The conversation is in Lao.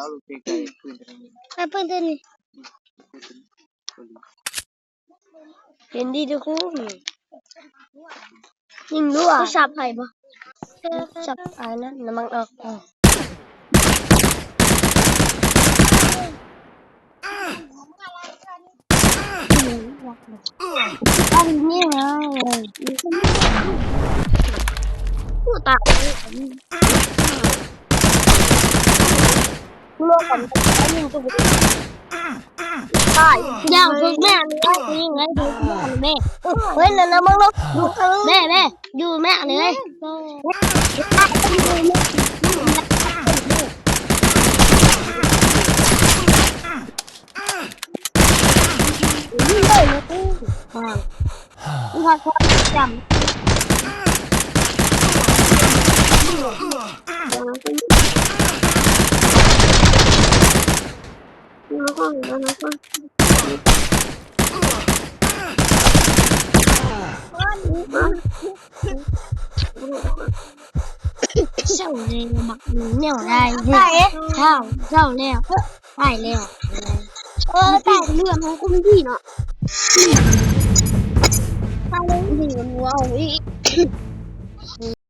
ເອົາປືນຕົວນີ້ ເຫັນດີທຸກຄົນ ຍິງລົວ ໂທລະສັບໃຜບໍ່? ໂທລະສັບອັນນັ້ນ ນ້ຳມັນອອກ. ອັນນີ້ນະ ໂອ້ ຕາຍ ລວມກັນ ຍິງຕົວ ຕາຍ ຢ່າເບິ່ງແມ່ນ ຍິງໄດ້ ເບິ່ງແມ່ນແມ່ ເຮີ້ຍ ນັ້ນນະ ເບິ່ງເນາະ ແມ່ ແມ່ ຢູ່ແມ່ເລີຍ ເຊົາແລ້ວ ມັກແນວໃດ ເຊົາ ເຊົາແລ້ວ ຕາຍແລ້ວ ເອີ ຕາຍ ເລື່ອນຂອງຄຸນດີເນາະ ຕາຍແລ້ວ ດີມັນເວົ້າອີກ.